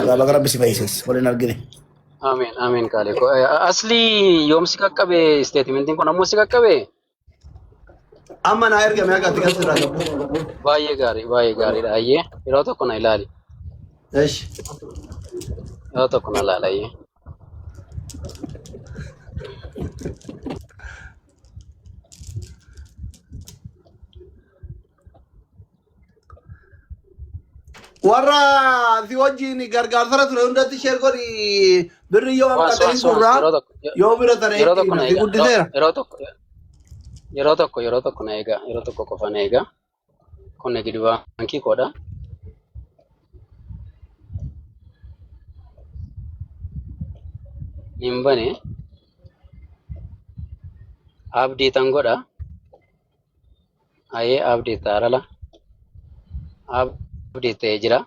Nagaa baga rabbi si fayyises waliin argine. Ameen ameen qaalii koo. Asli yoom si qaqqabe isteetimentiin kun ammoo si qaqqabe? Amma naa ergame akka ati kan sirraa qabu. Baay'ee gaarii baay'ee gaariidha ayyee yeroo tokko na ilaali. Eshi. Yeroo tokko na ilaali ayyee. Warra si wajjin gargaarsarra ture hundatti share godhi birri yoo Waans hanqate hin waans waans gurraa yeroo tokko yoo bira tare yeroo itti tokko hima na si eega guddiseera. yeroo tokko yeroo tokko yeroo tokko na eega yeroo tokko qofa na eega kun nagdi baankii koodha. Hin bane abdiitan godha. Ayee abdii taarala abdii ta'ee jira.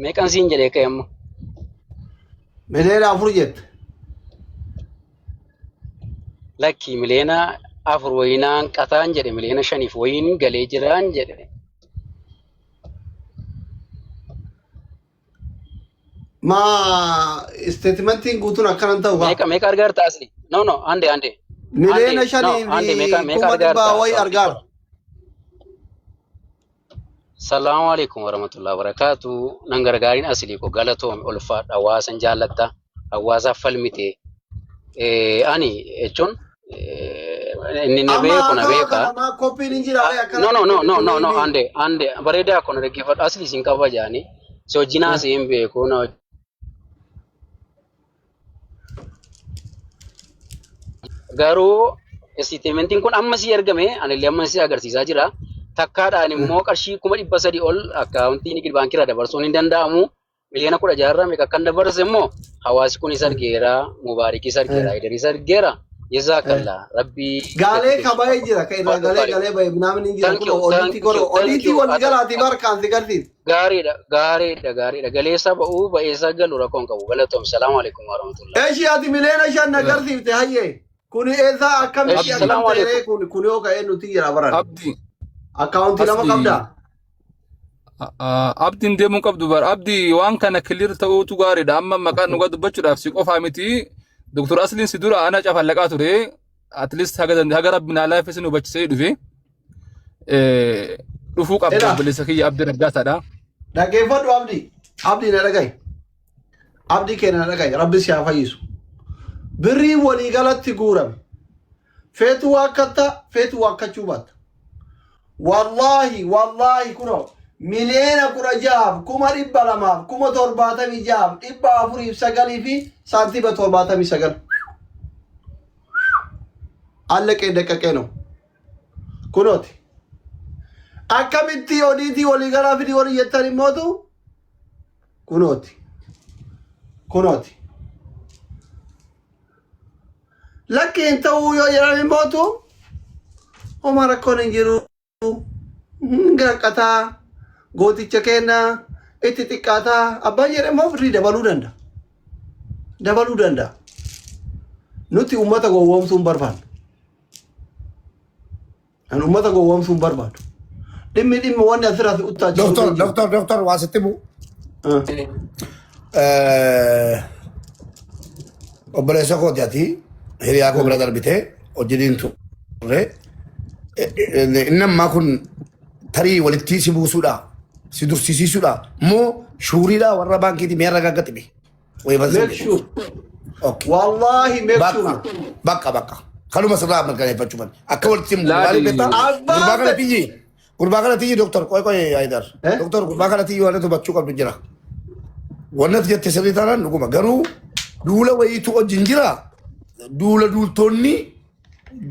Meeqan siin jedhee ka'e amma? 4 miliyoona jette. Lakki 4 miliyoona wayinaan qataan jedhe 5 miliyoona wayiin galee jiraan jedhe. Maa isteetimentiin guutuun akkanan ta'u kaa. Meeqa meeqa argaarta asli? No no ande ande. Miliyoona Ande no shanii ande fi meeqa meeqa kuma argaarta dhibbaa wayi akkaawuntii argaara. koodha. Salaamu alaikum warahmatullahi wabarakatuh. Nan gargaariin aslii ko galatoome ulfaadha hawaasan jaallatta hawaasaaf falmite. Ani jechuun inni na Amma beeku na haasawaa beeka. kana maa koppiin hin jira ree No no akkanatti no no no no itti ande ande bareedaa kun dhaggeeffadhu asli isin qaba jaani. Si wajjin haasa'ee hin beeku na Garuu isteetimentiin kun amma si ergame anillee amma si agarsiisaa jira. Takkaadhaan immoo qarshii 300,000 ol akkaawuntii Nigid Baankii irraa dabarsuun hin danda'amu. 16 miliyoona irraa meeqa akkan dabarse immoo hawaasi kunis argeera, Mubaarikis argeera, Hayidaris argeera. Jazaakallaa Rabbii Gaalee gati ka keessan bahee jira ka irraa galee galee bahe minaamin hin jira Thank kun you, odiitii thank godhu you, thank odiitii you. walii galaatii barkaan si garsiisa. Gaariidha, gaariidha, gaariidha. Galeessa ba'uu ba'eessa galu rakkoon qabu. Galatoom. Salaamu alaikum warahmatullahi. Eshi ati 5 miliyoona na garsiifte hayyee. Kuni eessaa akkamitti Eshi, akkam salaamu ta'e alaikum. kun kun yoo ka'ee nuti jira baran. Abdi Akkaawuntii lama asli qabdaa? Abdiin deemuu qabdu bar abdi waan kana clear ta'uutu gaariidha amma maqaan dhugaa dubbachuudhaaf si qofaa miti Dr. Asliin si dura ana cafallaqaa ture at least haga haga rabbi naa laaffise nu hubachisee dhufe dhufuu qabda Edha obboleessa kiyya Abdi Raggaasaadha. dhaggeeffadhu Abdi. Abdi na dhaga'i. Abdi keenya na dhaga'i. Rabbi si haa fayyisu. Birrii waliigalatti guurame. Feetu waakkatta feetu waakkachuu baatta. Wallaahi wallaahi kunoo 16,276,409 fi saantima 79. Allaqee daqqaqee no. Kunooti. Akkamitti odiitii waliigalaa fidii walii jettan immootu kunooti. Kunooti. Lakki hin ta'uu yoo jedhan immootu homaa rakkoon hin jiru. Hin gaqqataa gooticha kenna itti xiqqaataa abbaan jedhe immoo birrii dabaluu danda'a. Dabaluu danda'a. Nuti uummata gowwoomsuu hin barbaannu. An uummata gowwoomsuu hin barbaadu. Dhimmi dhimmi wanni asirraa si uttaachisu Doktor, hin jiru. doktor, doktor, waa sitti bu'u. Obboleessa kooti ati hiriyaa koo bira darbitee hojiin turre. Inni ammaa kun tarii walitti si buusuudha, si dursisiisuudha, moo shuuriidha warra baankiitii mee ragaa gaxime. Make sure. Okay. Wallahi make sure. Bakka, bakka, bakka. Kanuma sirraa mirkaneeffachuu malee. Akka walitti hin buune Laali. maaliif beektaa? Abbaan Gurbaa kana tiyyi. Gurbaa kana tiyyi doktor qoy qoy Haydar. Eh? Doktor gurbaa kana tiyyi waan hubachuu qabdu jira. Wanni ati jette sirrii taanaan dhuguma garuu duula wayiitu wajjin jira. Duula duultonni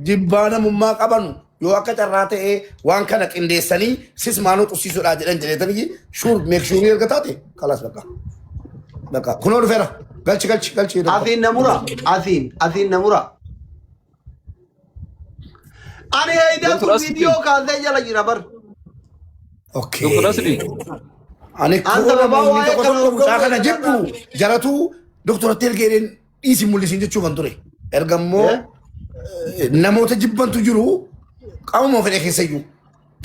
jibbaa namummaa qabanu yoo akka carraa ta'ee waan kana qindeessanii sis maaloo xussiisuudhaa jedhan jedheetanii sure make sure erga taate kalaas bakka. Bakka kunoo dhufeera. Galchi galchi galchi. doktor. Asiin na mura. Asiin asiin na mura. Ani heydatu Doktor Asli. viidiyoo kaasee jala jira bar. Okay. Doktor Asli. Ani An koo sababaa namoonni waa'ee tokko kana tokko mucaa kana hordofuu jibbu jaratu doktoratti ergeedheen dhiisi mul'isin jechuu kan ture. Erga immoo Eh? namoota jibbantu jiru qaamuma fedhe keessa iyyuu.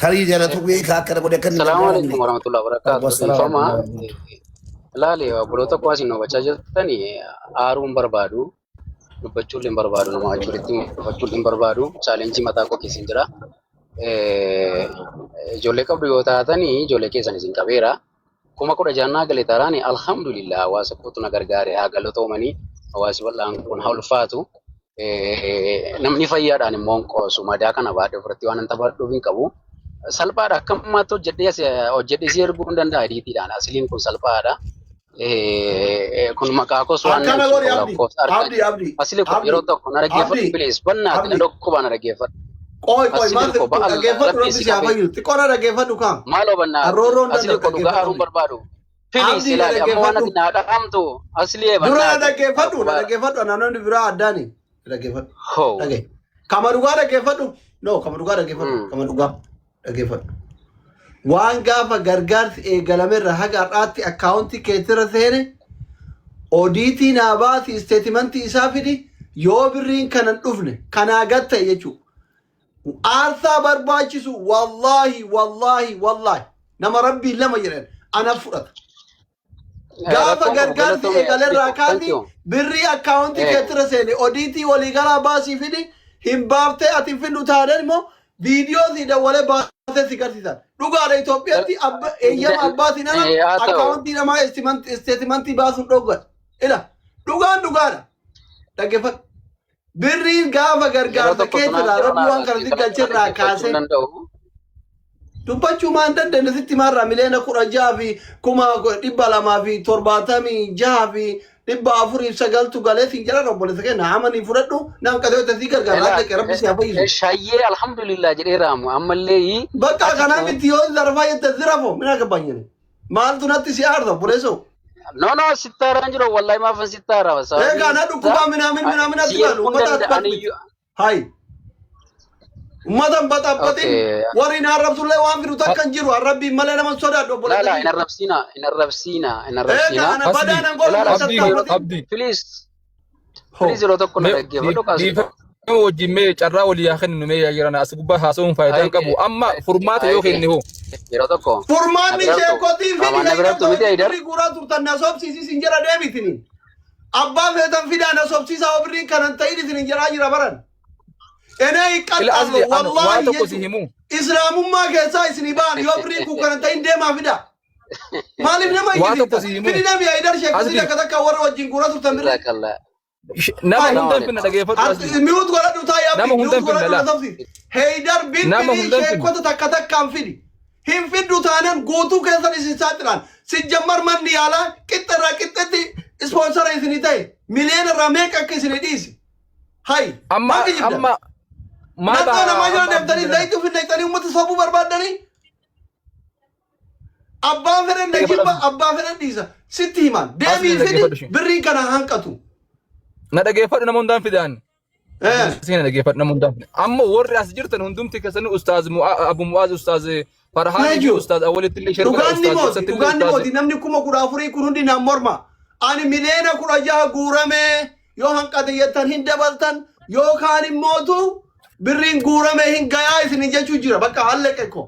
Tarii jalatu beekaa akkana godhe akka inni Salaamu alaikum gargaaramne. warahmatullahi wabarakatuh. Wassalaam Dhiifama. warahmatullahi wabarakatuh. Laali obboloota koo isin hubachaa jirtan aaruu hin barbaadu. Dubbachuu illee hin barbaadu. Nama wajjin walitti dubbachuu illee hin barbaadu. Chaalenjii mataa koo keessa hin jira. Ijoollee qabdu yoo taatan ijoollee keessan isin qabeera. 16,000 naa gale taaraan alhamdulillah hawaasa kootu na gargaare haa galatoomanii hawaasi bal'aan kun haa ulfaatu. Namni fayyaadhaan immoo hin qoosu madaa kana baadhee ofirratti waan hin taphadhuuf hin qabu. Salphaadha akka ammaatti hojjedhee hojjedhee si erguu hin danda'a ediitiidhaan asiliin kun salphaadha. Kun maqaa koos waan na Akkana ibsu godhi qabu Abdi. lakkoofsa harka Abdi Abdi. asili kun Abdi. yeroo tokko na dhaggeeffadhu Abdi. bilees bannaati na Abdi. dhukkubaa na dhaggeeffadhu. Qoy qoy Asili maal koo ba'al dhaggeeffadhu rabbi rabbi si si haa qabee. fayyisu. Xiqqoo na dhaggeeffadhu kaa. Maaloo bannaati Arroorroon asili danda'u koo dhugaa dhaggeeffadhu aaruun Abdi. barbaadu. Please Abdi na ilaali amma waan dhaggeeffadhu. ati naa dhaamtu asli Dura na bannaati dhaggeeffadhu na dhukkubaadha. dhaggeeffadhu anaa namni biraa addaani. Na dhaggeeffadhu. Hoo. Dhagge. Kama dhugaa dhaggeeffadhu. No kama dhugaa dhaggeeffadhu. Kama dhugaa dhaggeeffadhu. Waan gaafa gargaarsi eegalamerra haga har'aatti akkaawuntii keetirra seene odiitii naa baasi isteetimantii isaa fidi yoo birriin kanan dhufne kanaa gad ta'e jechuudha. Aarsaa barbaachisu wallaahi wallaahi wallaahi nama rabbiin lama jedhan ana fudhata. Gaafa Rakkoon qabu gargaarsi galatoome eegalerraa asli koo thank kaati you. birrii akkaawuntii keetirra seene odiitii waliigalaa baasii fidi hin baaftee ati hin fiddu taanaan immoo viidiyoo si dawwalee baasee si garsiisan. Dhugaadha Itoophiyaatti abba eeyyama abbaatiin ala Haa ta'u. akkaawuntii namaa isteetimantii baasuun dhowwadha. Ila dhugaan dhugaadha. Dhaggeeffadhu. Birriin gaafa Yeroo gargaarsa tokko keetirraa tunaan rabbi waan kana yeroo si galcherraa dhaggeeffachuu hin kaasee danda'u. Dubbachuu maan dandeenye sitti maarraa 16,276,409tu galee siin jedhan obboleessa keenya amanii fudhadhu naan qatee hojjetan sii gargaara Elaa haadha kee rabbi si haa fayyisu. shayyee alhamdulillah jedheera amma ammallee Bakka ati kanaa miti yoo zarfaa jette zirafo mina gabbanyine maaltu natti si aarsa obboleessoo. No no sittaaraan jiru wallahi maafan sittaara sababiin Eegaa na isaa dhukkubaa minaamin minaamin si atti baanu erguun uummata atti danda'an miti. iyyuu Hayi. Uummata hin baxaabbatin okay warri hin arrabsullee waan fidu takka hin jiru arrabbiin malee nama hin sodaadhu la obboleessa la hin kiyya. arrabsiina hin arrabsiina hin Eegaa arrabsiina ana Asli badaa nan godhu ilaala nan Abdi yeroo tattaaffatin. Abdi please Ho. please yeroo tokko na mee dhaggeeffadhu kaasii dhiifama wajjin mee carraa walii haa kennu mee yaa jiran as gubbaa haasa'uun faayidaa hin Ayide qabu amma furmaata yoo ayide kenne hoo yeroo tokko na Furmaanni birattu sheekotii fidi qaamaan na kan birattu hidhamta miti wajjin Haydar birrii guuraa turtan na sobsiisis hin jedha deebitini. Abbaa feetan fidaa na sobsiisaa yoo birriin kanan ta'in isin hin jedhaa jira baran. Enee hin ila qaxxaamne asli an waa wallaahi tokko si jechuudha. himu Islaamummaa keessaa isinii ba'an yoo birriin kun kanan ta'in deemaa fidaa. Maaliif nama waa tokko iyyisiifta? si himu Fidi nami Haydar sheekotii asli takka takka warra wajjin guuraa turtan birrii. Jazakallah. Nama Hai. hunda hin finna dhageeffadhu asli. Mute godhadhu taa'i Nama abdi hunda mute hin finna godhadhu na laa. tabsi. Heydar Nama bilbilii hunda hin finna. sheekota takka takkaan fidi. Hin fiddu taanan guutuu keessan isin saaxilaan. Sijjammar manni yaalaa qixxa irraa qixxetti ispoonsara isinii ta'e miliyoona irraa meeqa akka isinii dhiise. Hay Amma maa kijibdan? amma maal Nattoo ta'a namaa jala amma deemtanii abdii zayitii ofi naqxanii uummata sobuu barbaaddanii abbaan fedhan na jibba abbaa fedhan dhiisa sitti himan Asli deemii fidi dhaggeeffadhu ishee. birriin kana hanqatu. Na dhageeffadhu nama hundaan fidaan. Eh. Isin dhageeffadhu nama hundaan fidan. Amma warri as jirtan hundumti keessanii ustaaz Abu Mu'aaz ustaaz Farhaan fi Jechuun. ustaaz Awwalitti illee share godha Dhugaan ni ustaaz mooti, Ibsatti illee dhugaan ni ustaaz mooti. Namni 14,000 kun hundi naan morma. Ani 16,000,000 guurame yoo hanqate jettan hin dabaltan yookaan immootu birriin guurame hin gayaa isin jechuu jira. Bakka halleqe ko.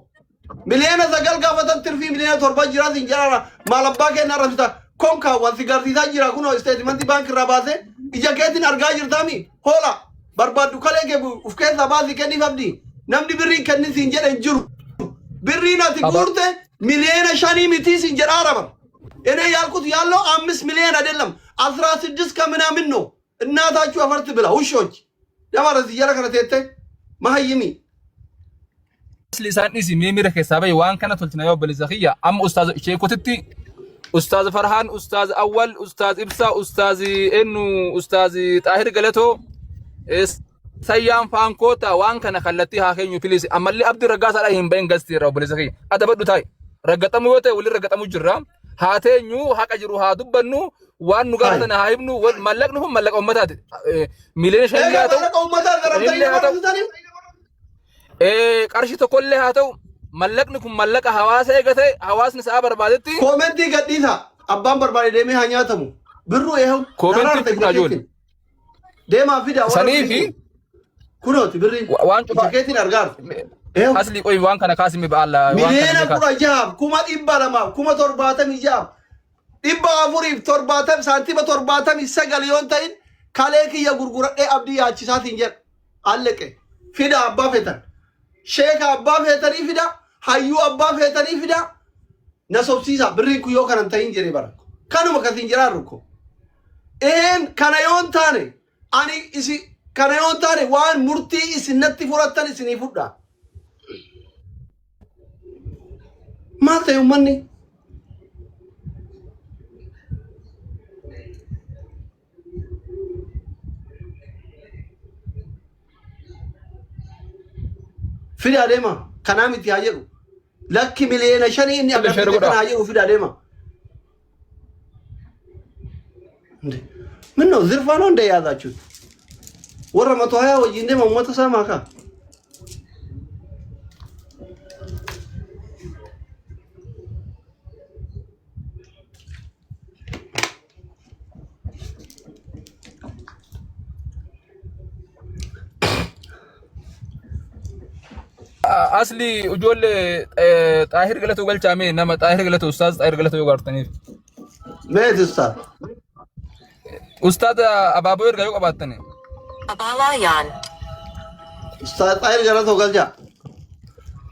9,000,000 gaafatan tirfii 7,000,000 jira sin jedhara. Maal abbaa keenya arrabsita. Konkaa wal si garsiisaa jira kunoo isteetimantii baankii irraa baasee ija keetiin argaa jirtaami. Hoola barbaaddu kalee kee uf keessaa baasii kenniif abdii. Namni birriin kennin siin jedhe hin jiru. Birriin ati Aba- guurte 5,000,000 mitii siin jedhaa rabar. እኔ ያልኩት ያለው 5 ሚሊዮን አይደለም 16 ከምናምን ነው። እናታችሁ አፈር ትብላ ውሾች። ለማለት እያለ ከነቴተ መሀይሚ Asli isaan dhiisi mee miira keessaa bahi waan kana tolchina yoo obboleessa kiyya amma ustaaz sheekotitti ustaaz Farhaan ustaaz Awwal ustaaz Ibsaa ustaaz eenyu ustaaz Xaahir Galatoo Sayyaan faankoota waan kana kallattii haa keenyu please ammallee Abdii Raggaasaadhaa hin bahin gastii irraa obboleessa kiyya adabadhu taa'i raggaxamu yoo ta'e waliin raggaxamu jirra haa teenyu haqa jiru haa dubbannu waan nu gaafatan haa himnu mallaqni kun mallaqa uummataati 5,000,000 Egaa haa ta'u mallaqa uummataa zarabtanii shanillee nama haa ta'u barsiisanii? Qarshii tokkollee haa ta'u mallaqni kun mallaqa hawaasa eegate hawaasni sa'a barbaadetti Koomentii gadhiisa. Abbaan barbaade deemee haa nyaatamu. Birruu eehu. Koomentii Naraarta ija fidnaa ijoollee. keetiin. Deemaa fida warra Sanii birrii fi kun. Kunooti birriin. Waan Ija cufaa keetiin argaarta. Eew. Asli qoy waan kana kaasime ba'alla waan kana Miliyoona mee kaasi. 16f 200,000 76,470 saantima 79 yoon ta'in kalee kiyya gurguradhee abdii yaachisaatiin jedha. Alleqe. Fida abbaa feetan. Sheeka abbaa feetanii fida. Hayyuu abbaa feetanii fida. Na sobsiisa. Birriin kun yoo kana hin ta'in jedhee bara. Kanuma kasin jiraarru ko. Een kana yoon taane ani isi kana yoon taane waan murtii isin natti fudhattan isinii fudha. Maal ta'e uummanni? Fidaa deema. Kanaa miti haa jedhu. Lakki 5 miliyoona inni Share agarsiise godhaa. kana haa jedhu fidaa deema. ምን ነው ዝርፋ ነው እንደ የያዛችሁት? ወረ 120 wajjin deema uummata saamaa kaa. Asli ijoollee Xaahir Galatoo galchaa mee nama Xaahir Galatoo Ustaaz Xaahir Galatoo yoo gaartaniif. Meeti ustaaz. Ustaaz abaaboo ergaa yoo qabaattani. Ustaaz Xaahir Galatoo galchaa.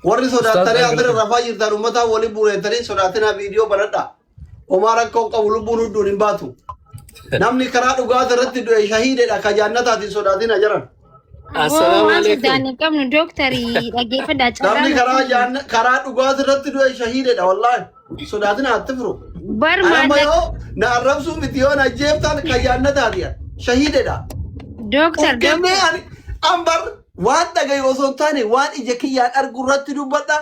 Warri Ustaaz sodaattanii Xaahir asirra Galatoo. rafaa jirtan uummataa waliin buureettanii sodaatinaa viidiyoo banadhaa. Homaa rakkoo hin qabu lubbuun hudduun hin baatu. Namni karaa dhugaata irratti du'e shahiidedha ka jaannataatiin sodaatina jiran. Aboo Assalaamu waan alaikum. sodaanne hin qabnu dooktarii dhaggeeffadhaa carraa Namni nu karaa kennu. jaanna karaa dhugaata irratti du'e shahiidedha wallaahi. Sodaatina atti firu. Bar Ani amma maallaqa yoo na arrabsuu miti yoo na ajjeeftan ka jaannataati shahiidedha. dooktar Of kennee dooktar ani ambar waan dhagayu osoo hin taane waan ija kiyyaan argu irratti dubbadha.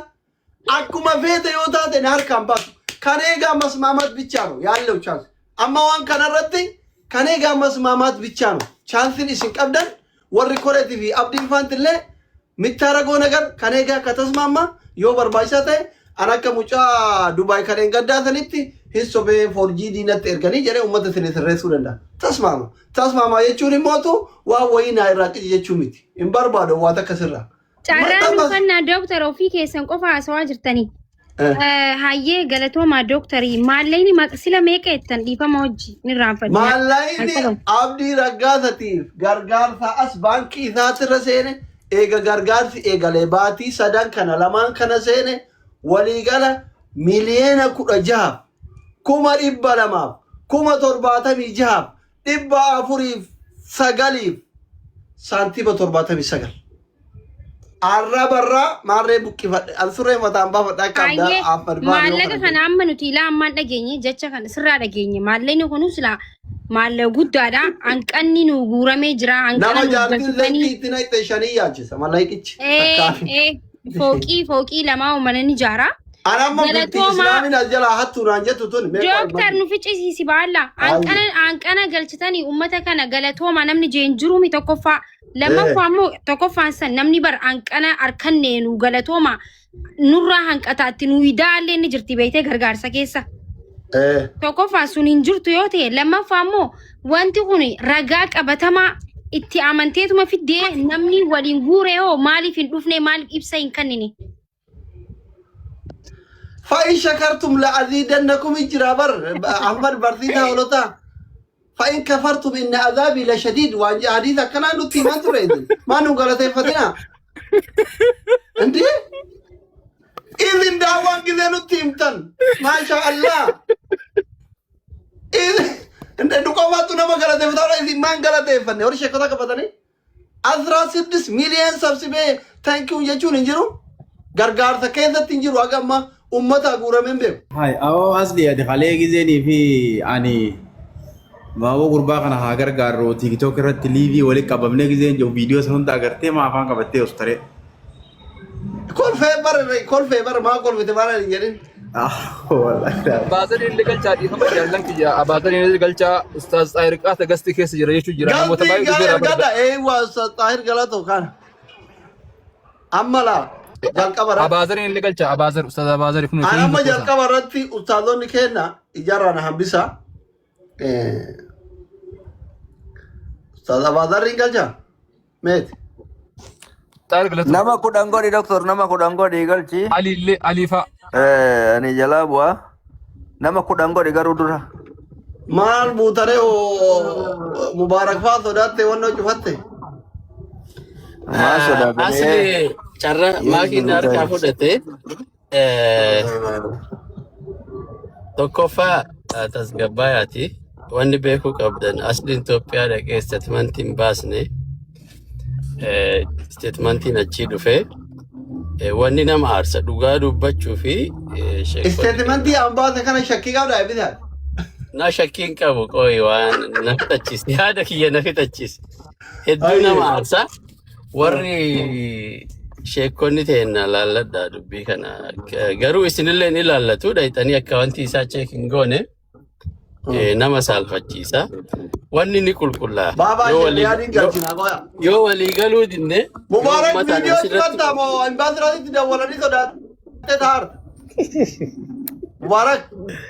Akkuma feete yoo taate na harkaan baasu. Kan eegaa masmaamat bichaa ነው ያለው ቻንስ. Amma waan kanarratti kan eegaa masmaamat bichaa ነው. Chaansiin isin qabdan warri koreetii fi abdiin faantillee mittaaragoo nagar kan eegaa akka tasmaamma yoo barbaachisaa ta'e an akka mucaa Dubaay kan hin gaddaatanitti hin sobee forjii diinatti erganii jedhee uummata isin sirreessuu danda'a. Tasmaama. Tasmaama jechuun immootu waan wayii naa irraa qici jechuu miti. Hin barbaadu waa takka sirraa. carraa nu Maxxanfas. kennaa dooktar ofii keessan qofa haasawaa jirtanii. Hayyee galatoomaa dooktarii maallaqni sila meeqa jettan dhiifama hojii ni raanfadhu. Maallaqni Abdii Raggaasatiif gargaarsa as baankii isaatirra seene eega gargaarsi eegalee baatii sadan kana lamaan kana seene waliigala 16,276,409 saantima 79. Arrabarraa maarree buqqifadhe an surree mataan baafadhe akka Hayyee Ahmad Baar yoo maallaqa kana kana jedhe. amma nuti ilaa ammaan dhageenye jecha kana sirraa dhageenye maallaqni kunuu silaa maallaqa guddaadha hanqanni nu guuramee jira hanqana Nama nu jaartiin galchitanii leettii itti naqxe shanii yaachisa mallaqichi ee takkaafi. ee fooqii fooqii lamaa uumana ni ijaara. Ana amma bultii Galatoomaa Islaamin as jalaa hattuu naan jettu tun mee qoy Dooktar maddi. nu ficcisiisi baalla. Haayye. Hanqana hanqana galchitanii uummata kana galatooma namni jeen jiruumi tokkoffaa. Lammaffaa immoo tokkoffaan san namni bar hanqana harkanne nu galatooma nurraa hanqataatti nu idaallee ni jirti beektee gargaarsa keessa. Tokkoffaa sun hin jirtu yoo ta'e lammaffaa immoo wanti kun ragaa qabatamaa itti amanteetuma fiddee namni waliin guure hoo maaliif hin dhufne maaliif ibsa hin kennine. Fa'in shakartum la'aziidannakum jira bar Ahmad barsiisaa hoolotaa. Fa'in kafartum inna azaabii la shadiid waan jedha hadiisa akkanaa nutti himaa ture isin. Maa nu galateeffatina? Indee? Isin daawwaan gisee nutti himtan. Maasha Allah. Isin nu qofaatu nama galateeffata isin maan galateeffanne warri sheekota qabatanii. 16 miiliyoon sabsibee thank you jechuun hin jiru. Gargaarsa keessatti hin jiru haga ammaa uummata haguuramee hin beeku. Hai, awoo asli ati kalee gizeenii fi ani baaboo gurbaa kana haa gargaarru TikTok irratti liivii walitti qabamnee gizeen jiru viidiyoo san hunda agartee maa afaan qabattee os taree. Kolfee bara kolfee bara maa kolfite maal hin jedhin. Abaazariin illee galchaa dhiifama jaallan kiyya abaazariin illee galchaa Ustaaz Xaahir Qaata gastii keessa jira jechuun jira namoota Galtii baay'ee gaa dhufeera ergadha eewwa Xaahir Galatoo kana. Amma laa jalqaba irratti. Abaazariin illee galchaa Abaazar Ustaaz Abaazari kun Ani isheen amma tokko isaa. jalqaba irratti ustaazonni keenya ijaarraa na hambisa. Ustaaz Abaazarriin galchaa? Meeti. Xaayir galatoom. Nama 10 godhi doktor, nama 10 godhi galchi. Ali illee Alii fa'a. Ani jalaa bu'aa. Nama 10 godhi garuu dura. Maal buutaree Mubaarak fa'aa sodaatte wannoo cufatte. Maal sodaatanii? Asli carra maakiin harkaa fudhate tokkoffaa tasgabbaayaati. Wanni beekuu qabdan asliin Itoophiyaa dhaqee isteetmentii hin baasne isteetmentiin achii dhufe wanni nama aarsa dhugaa dubbachuu fi sheekonni Isteetimentii an baase kana shakkii qabda eebbisaan. Na shakkiin qabu qoyi waan na fixachiise yaada kiyya na fixachiise. Hedduu nama Ayyee. aarsa. Warri sheekonni teenna laalladha dubbii kana. Garuu isinillee ni ilaallatu dhayxanii akka wanti isaa cheek hin goone nama saalfachiisa. Wanni ni qulqullaa'a. Baabaa Yoo walii shari'aaniin yoo galchina qoya. yoo walii galuu dinne yoo Mubaarak uummataan viidiyoo asirratti cufatta moo imbaasiraatitti dawwalanii sodaatte taar. Mubaarak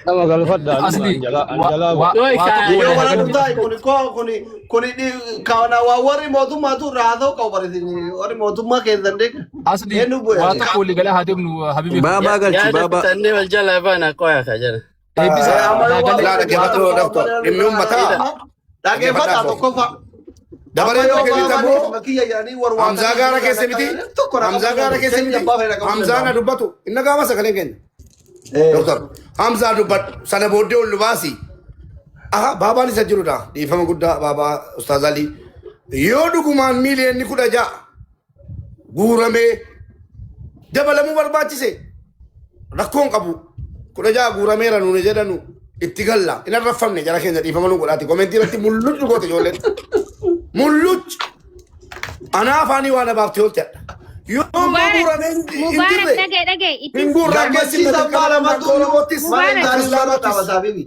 Nama galfadha anuma Asli an waa jalaa waa bu'a. Qoy waa kaa tokko viidiyoo walii wala haa gallu. dhuftaa kuni koo kuni kuni kana waa warri mootummaatu irraa haasa'u qabu barisin warri mootummaa keessan deega. Asli Eenyu bu'e? waa tokko walii galee haa deemnu habibi. Baabaa galchi yaada baabaa. fixannee wal jalaa baana qoya ka jala. Eebbisa Amma naa yoo galee Laa waan waa dhaggeeffadhu tokko doktor. Dhimmi uummataa dhaggeeffadhaa dhaggeeffadhaa tokkoffaa. Amma Dabaree yoo kennita baabaan moo isuma kiyya jedhanii Hamzaa warwaatanii gaara keessa miti? tokko na Hamzaa qabuu gaara danda'u. keessa Keenya miti? abbaa fedha qabuu Hamzaa na danda'u. dubbatu. Inna gaama sagaleen keenya. Doktor Hamzaa dubbadhu. Sana booddee ol nu baasi. Aha baabaan isa jirudha. Dhiifama guddaa baabaa Ustaaz Alii. Yoo dhugumaan miiliyoonni 16 guuramee dabalamuu barbaachise rakkoon qabu. 16 guurameera nuuni jedhanu itti galla. Hin arraffamne jara keenya dhiifama nu godhaati. Komentii irratti mulluccu goote ijoolleen. Mulluccu. Anaa afaanii waan abaabtee oolte hadha. Yoo immoo Mubaarak guuramee hin Mubaarak jirre dhagaye dhagaye hin ittiin guurraan keessi Gammachiisa abbaa lamatu Oromootis mana Mubaarak isaanii lama Islaamatis. taphataa bibi.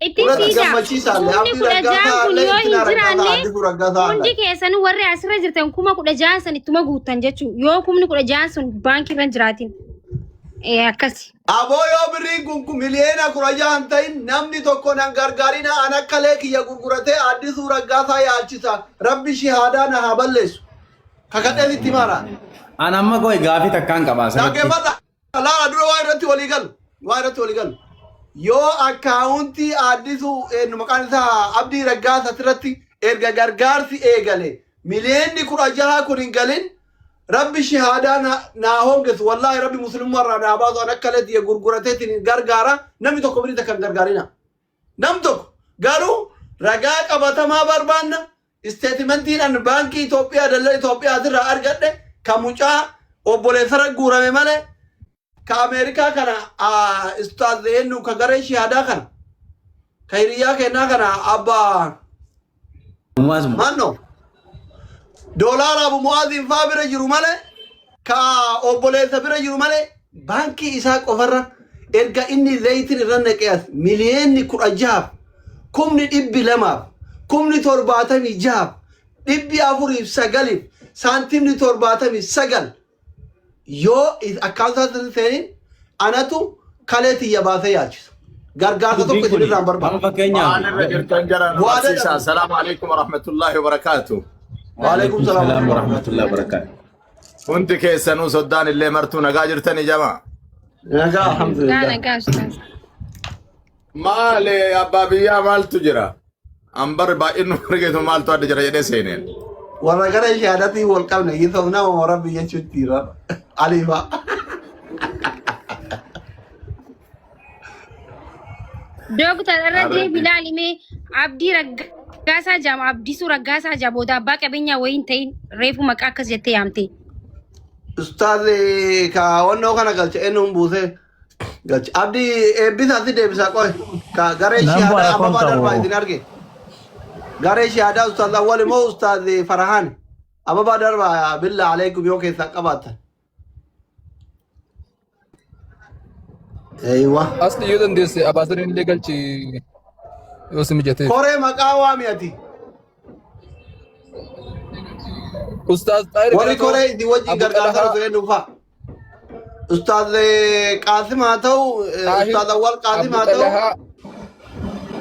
ittiin Fudhata siidaa gammachiisaallee kumni abdii 16 kun raggaasaa yoo hin ittiin raggaasaa jiraanne addisuu raggaasaa hundi alla. keessanuu warri asirra jirtan 16,000 san ittuma guuttan jechuu yoo kumni 16 sun baankii irra hin jiraatin. Akkasi. Aboo yoo birriin kun miliyoona 16 hin ta'in namni tokko nan gargaarina an akka lee kiyya gurguratee addisuu raggaasaa yaalchisa rabbi shahaadaa na haa balleessu. Kakadheen itti himaara. An amma qoy gaafii takkaan qaba asirratti. Dhaggeeffadha. Laala dura waa irratti walii galu. Waa irratti walii galu. Yoo akkaawuntii addisuu eenyu maqaan isaa Abdii Raggaasaa irratti erga gargaarsi eegale miliyoonni 16 kun hin galin Rabbi shahaadaa naa hongesu wallaahi rabbi muslimummaa irraa naa baasu an akka leeti gurgurateetiin hin gargaara namni tokko birii takka hin gargaarina. Nam tokko garuu ragaa qabatamaa barbaanna isteetimentiin an baankii Itoophiyaa daldala Itoophiyaa irraa argadhe ka mucaa obboleessarra guurame malee ka Ameerikaa kana ustaaz eenyu ka garee shahaadaa kana ka hiriyyaa kennaa kana abbaa Muwaaz moo? Manno doolaara Abu Mu'aaziin faa bira jiru malee ka obboleessa bira jiru malee baankii isaa qofarra erga inni zayitiin irra naqee as miliyoonni 16f 200,000f 76,409f saantimni 79 yoo akkaataa isaatti seenin anatu kalee tiyya baasee yaalchisa. Gargaarsa tokko Dubbiin isin kuni irraa hin barbaadu. amma fakkeenyaaf Maalirra jirtan jara nu Waada barsiisaa. dhabu. Salaamu alaikum warahmatullahi wabarakaatu. Waalaikum Waalaikum salaam salaam warahmatullahi warahmatullahi wabarakatuh. Hundi keessanuu soddaan illee martuu nagaa jirtanii jama. Nagaa Nagaa alhamdulillah. nagaa ustaaz. Maali abbaa biyyaa maaltu jira? Ambar baay'innu argeetu maaltu adda jira jedhee seeneen. Warra gara shahaadatiin wal qabne yisaaf nama rabbi jechuutti jira. Aliifa. Dooktar irra Harreetti. deebi ilaali mee Abdii Raggaasaa Jaama Abdiisuu Raggaasaa Jaa booda abbaa qabeenyaa wayii hin ta'in reefu maqaa akkas jettee yaamte. Ustaaz ka wannoo kana galche eenyuun buusee galche. Abdii eebbisaa si deebisaa qoy. Ka garee Nan bu'a shahaadaa rakkoon ababaa darbaa qabu. isin arge. Garee shahaadaa Ustaaz Awwal immoo Ustaaz Farahaan. Ababaa darbaa billaa aleekum yoo keessaa qabaattan. Eeywa. Asli yoo dandeesse abaasariin illee galchi yoo si mijateef. Koree maqaa waami ati. Ustaaz Xaayir Warri Galatoo, koree isin wajjin Abu gargaarsa Xalahaa, ture dhufa. Ustaaz Qaasim haa ta'u, Xaahir, Ustaaz Awwal Qaasim Abu haa ta'u. Xalahaa,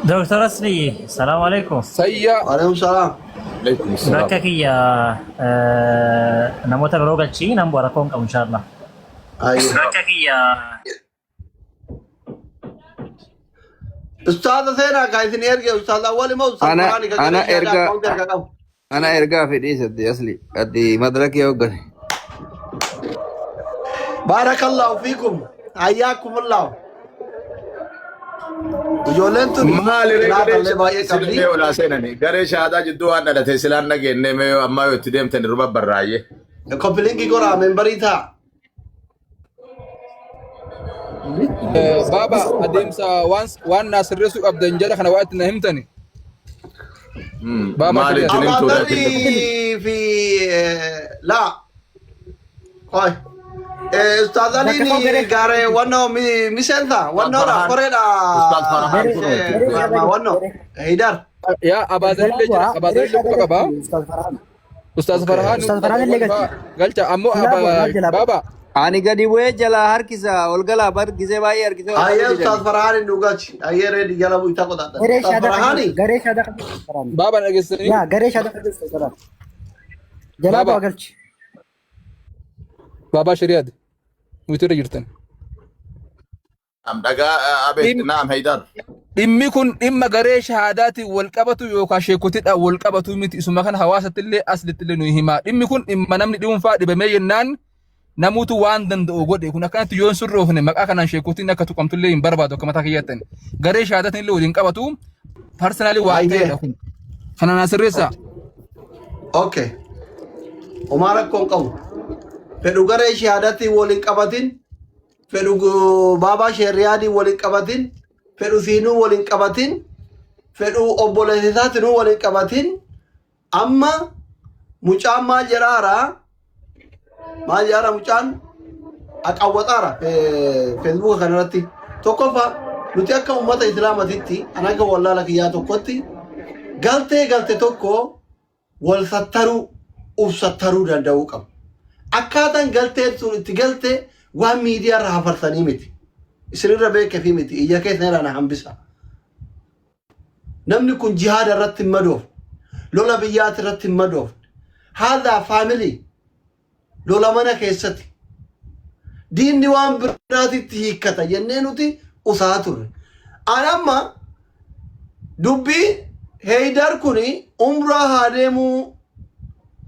Doktor Asli, salaamu alaikum. Sayyaa, Waalaikum salaam. Alaikum salaam. Bakka kiyya namoota biroo galchii nan bu'a rakkoo hin qabu inshaallah. Ayyee. Bakka kiyya. Ustaaza seenaa kan isin erge ustaaza awwal immoo ustaaza Ana Faraani kan ana garee shahaadaa erga akkaawuntii harka qabu. ana ergaa fedhii sadde asli ati madraki hoggane. Baarakallahu fiikum. Hayyaakumullahu. Ijoolleen tun Maali ree qiraata garee illee baay'ee qabdi. isinillee olaa seenani garee shahaadaa jidduu waan dhalate silaan dhageenne mee ammaa yoo itti deemtan irra barraayye. Koppilinkii goraa membarii ta'a. Baaba adeemsa waan waan naa sirreessuu qabdan jedha kana waa itti na himtani. Baaba Maali shari'aati. itti himtuudha? Abaadarrii fi laa. Qoy. Ustaaz Bakka koo Aliin garee gaaree wannoo miseensa wannoodha Farhaan. koreedha Ustaaz Farhaan garee shahaadaa wannoo Heydar. Yaa Abaazalillee jalaa jira bu'aa garee Abaazalillee quba shahaadaa qaba. galchi Ustaaz Farhaan. Ustaaz Okay. Farhaan Ustaaz Ustaaz Farhaan illee Awwal galchi. fa'aa galcha ammoo Jalaa bu'aa maal jalaa bu'a? baaba Ani gadi bu'ee jalaa harkisa ol galaa bar gisee baay'ee harkisee ol Ayyee galuu Ustaaz didani. Farhaan hin dhugachi. Ayyee reedi jala buitaa qotaadha. Garee Ustaaz shahaadaa kan Farhaani. galchu. Garee shahaadaa kan galchu Ustaaz Farhaan. baaba na dhageessanii Yaa garee shahaadaa kan galchu Ustaaz Farhaan. Jalaa baaba bu'aa galchi. baabaa shari'aati nuti irra jirtan. Naam dhagaa abeet naam Haydar. Dhimmi kun dhimma garee shahaadaatiin wal qabatu yookaan sheekotidhaan wal qabatu miti. Isuma kana hawaasatti illee aslitti illee nuyi himaa. Dhimmi kun dhimma namni dhuunfaa dhibamee jennaan namuutu waan danda'u godhe. Kun akkanatti yoo hin sirroofne maqaa kanaan sheekotiin akka tuqamtu illee hin barbaadu akka mataa kiyyaatti. Garee shahaadaatiin illee waliin qabatu parsanaalii waan Ayyee. ta'edha kun. Kana naa sirreessaa. Okay. Homaa rakkoo hin qabu. Fedhu garee shahaadaatiin waliin qabatin fedhu baabaa sheerriyaadii waliin qabatin fedhu siinuu waliin qabatin fedhu obboleessa isaatinuu waliin qabatin amma mucaan maal jedhaara maal jedhaara mucaan aqawwaxaara feesbuuka kanarratti tokkoffaa nuti akka ummata islaamatitti an akka wallaala kiyyaa tokkotti galtee galte tokko wal sattaruu, uf sattaruu danda'uu qaba. Akkaataan galteen sun itti galte waan miidiyaa irra hafarsanii miti. Isinirra beekefi miti. Ija keessan irraa na hambisa. Namni kun jihaada irratti hin madoofne. Lola biyyaati irratti hin madoofne. Haadhaa faamilii lola mana keessatti. Diinni waan biraatitti hiikkata jennee nuti usaa turre. An amma dubbii Heydar kuni umraa haa deemuu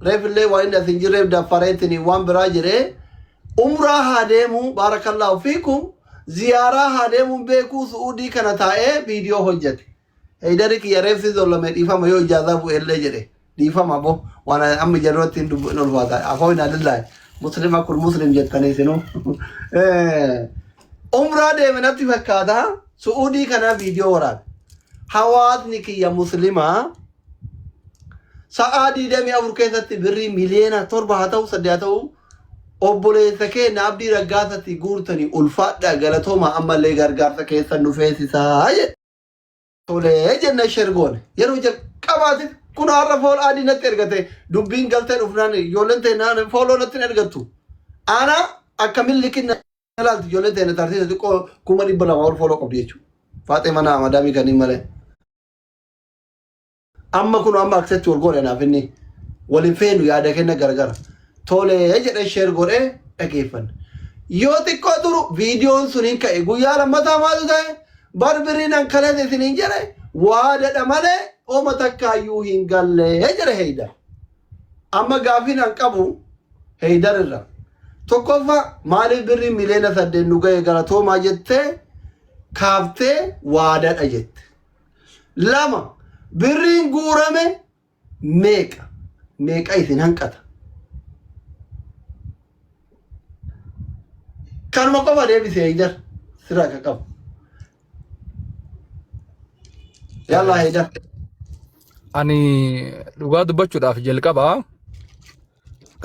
reefillee waan inni as hin jirreef daffareetiin waan biraa jiree umraa haa deemuu baarakallaahu fiikum ziyaaraa haa deemuun beekuu su'uudii kana taa'ee viidiyoo hojjete. Heydari kiyya reef si zollame dhiifama yoo ijaazaa bu'ellee jedhe dhiifama bo waan amma jedhutti hin dubbu hin ulfaata afoo hin adillaahi muslima kun muslim jettanii isinuu umraa deeme natti fakkaata su'uudii kana viidiyoo waraabe hawaasni kiyya muslimaa sa'aa 24 keessatti birrii miliyoona 7 haa ta'u 8 haa ta'u obboleessa keenya Abdii Raggaasatti guurtanii ulfaadhaa galatooma ammallee gargaarsa keessan nu feesisaa jedhe. Tolee jennee share goone. Yeroo jalqabaatiif kun har'a fool adii natti ergate dubbiin galtee dhufnaan ijoolleen ta'e fooloo natti hin ergattu. Ana akkamiin likin na ilaalti ijoolleen ta'e tartiisa xiqqoo 200,000 ol fooloo qabdi jechuudha. Faaxee mana madaamii kanneen malee. Amma kun amma accept wal goone anaaf inni wal hin feenu yaada kenna gargara. Tolee jedhee share godhee dhageeffanne. Yoo xiqqoo turu viidiyoon sun hin ka'e guyyaa lammataa maaltu ta'e barbiriin an kaleessa isiniin jedhe waadadha malee oma takkaayyuu hin galle jedhe Heydar. Amma gaafiin an qabu Heydar irra. Tokkoffaa maaliif birrii miliyoona 8 nu ga'e galatoomaa jettee kaaftee waadadha jette. Lama birriin guurame meeqa? Meeqa isin hanqata? Kanuma qofa deebise Heydar sirraa akka qabu. Yallaa Heydar. Ani dhugaa dubbachuudhaaf jalqaba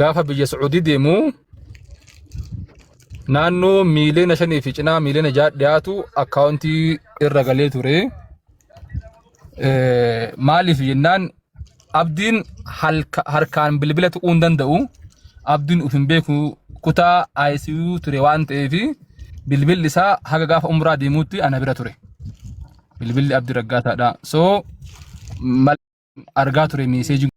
gaafa biyya Sacuudii deemu naannoo miiliyoona 5 fi cinaa miiliyoona 6 dhiyaatu akkaawuntii irra galee ture. Maaliif jennaan abdiin harkaan bilbila tuquu hin danda'u. Abdiin of hin beeku kutaa ICU ture waan ta'eef bilbilli isaa haga gaafa umraa deemuutti ana bira ture. Bilbilli Abdii Raggaasaadha. So mal argaa ture meeseejiin.